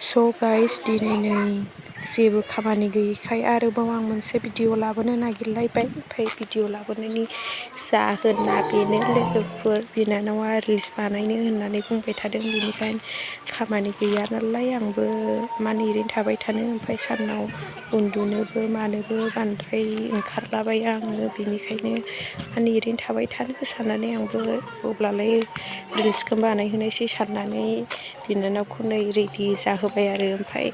स' गाइस दिनै नै जेबो खामानि गैयैखाय आरोबाव आं मोनसे भिडिअ लाबोनो नागिरलायबाय। ओमफ्राय भिडिअ लाबोनायनि जाहोना बेनो, लोगोफोर बिनानावा रिल्स बानायनो होननानै बुंबाय थादों। बेनिखायनो खामानि गैया नालाय आंबो मानो ओरैनो थाबाय थानो, ओमफ्राय सानाव उन्दुनोबो मानोबो बांद्राय ओंखारलाबाया आङो। बेनिखायनो मानो ओरैनो थाबाय थानो साननानै आंबो अब्लालाय रिल्सखौ बानायहोनोसै साननानै बिनानावखौ नै रेडि जाहोबाय आरो। ओमफ्राय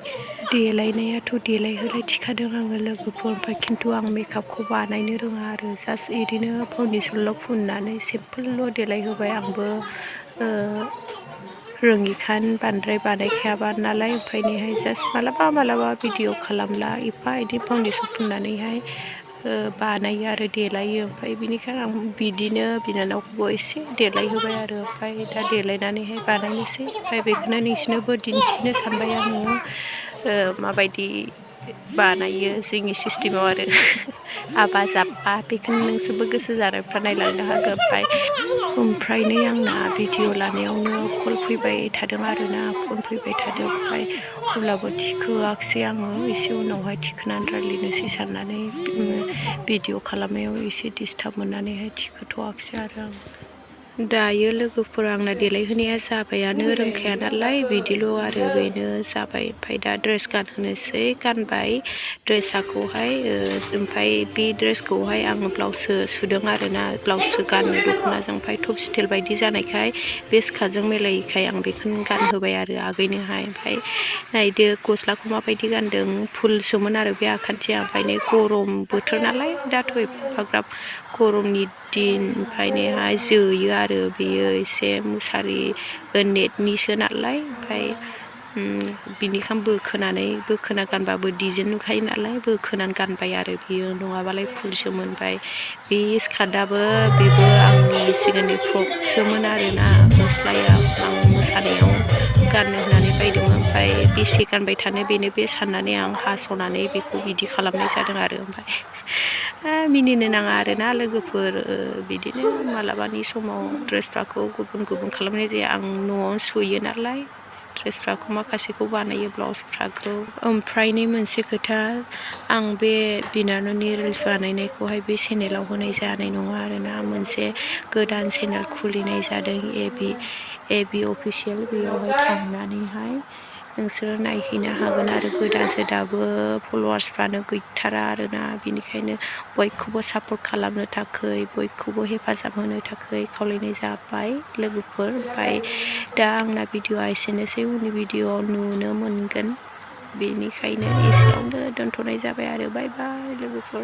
देलायनायाथ' देलायहोलाय थिखादों आङो लोगोफोर, ओमफ्राय खिन्थु आं मेकआपखौ बानायनो रोङा आरो। जास्ट बिदिनो फाउन्डेसनल' फुननानै सिम्पोलल' देलायहोबाय। आंबो रोङिखाय बांद्राय बानायखायाबा नालाय, ओमफ्रायहाय जास्ट मालाबा भिडिअ खालामला एफा इदि फाउन्डेसन फुननानैहाय बानायो आरो देलायो। ओमफ्राय बिनिखायनो आं बिदिनो बिनानावखौबो एसे देलायहोबाय आरो। ओमफ्राय दा देलायनानैहाय बानायनोसै। ओमफ्राय बेखौनो नोंसिनोबो दिन्थिनो सानबाय आङो माबायदि बानायो जोंनि सिस्टेमाव आरो। हाबा जाब्बा बेखौनो नोंसोरबो गोसो जानायफ्रा नायलांनो हागोन। ओमफ्राय नै आंना भिडिअ लानायावनो कल फैबाय थादों आरोना, फन फैबाय थादों। ओमफ्राय अब्लाबो थिखोआखिसै आङो, एसे उनावहाय थिखोनानै रायज्लायनोसै साननानै भिडिअ खालामनायाव एसे डिस्टार्ब मोननानैहाय थिखोथ'वाखिसै आरो आं। दायो लोगोफोर आंना देलायहोनाया जाबायानो, रोंखाया नालाय बिदिल' आरो बेनो जाबाय। ओमफ्राय दा ड्रेस गानहोनोसै, गानबाय ड्रेसाखौहाय। ओमफ्राय बे ड्रेसखौहाय आङो ब्लाउससो सुदों आरोना, ब्लाउससो गानो दख'नाजों। ओमफ्राय टप स्टाइल बायदि जानायखाय बे सिखाजों मिलायैखाय आं बेखौनो गानहोबाय आरो आगैनोहाय। ओमफ्राय नायदो गस्लाखौ माबायदि गानदों, फुलसोमोन आरो बे आखान्थिया। ओमफ्राय गरम बोथोर नालाय दाथ' एफाग्राब गरमनि दिन, ओमफ्रायनोहाय जोयो आरो बेयो एसे मुसारि नेटनिसो नालाय। ओमफ्राय बिनिखायनो बोखोना गानबाबो डिजाइन नुखायो नालाय, बोखोनानै गानबाय आरो बियो, नङाबालाय फुलसो मोनबाय। बे स्कार्टआबो बेबो आंनि सिगांनि फ्रकसोमोन आरोना, गस्लाया आं मोसानायाव गाननो होननानै बायदोंमोन। ओमफ्राय बेसे गानबाय थानो बेनो बे साननानै आं हास'नानै बेखौ बिदि खालामनाय जादों आरो। ओमफ्राय मिनिनो नाङा आरोना लोगोफोर, बिदिनो मालाबानि समाव ड्रेसफोरखौ गुबुन खालामनाय जाया। आं न'आवनो सुयो नालाय ड्रेसफोरखौ, माखासेखौ बानायो ब्लाउसफोरखौ। ओमफ्राय मोनसे खोथा, आं बे बिनानावनि रिल्स बानायनायखौहाय बे चेनेलाव होनाय जानाय नङा आरोना। मोनसे गोदान चेनेल खुलिनाय जादों, एबि अफिसियेल। बेयावहाय थांनानैहाय नोंसोरो नायहैनो हागोन आरो। गोदानसो, दाबो फल'वार्सफ्रानो गैथारा आरोना। बिनिखायनो बयखौबो सापर्ट खालामनो थाखाय, बयखौबो हेफाजाब होनो थाखाय खावलायनाय जाबाय लोगोफोर। ओमफ्राय दा आंना भिडिअआ एसेनोसै, उननि भिडिअआव नुनो मोनगोन। बेनिखायनो एसेयावनो दोनथ'नाय जाबाय आरो। बाय बाय लोगोफोर।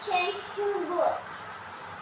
Thank you.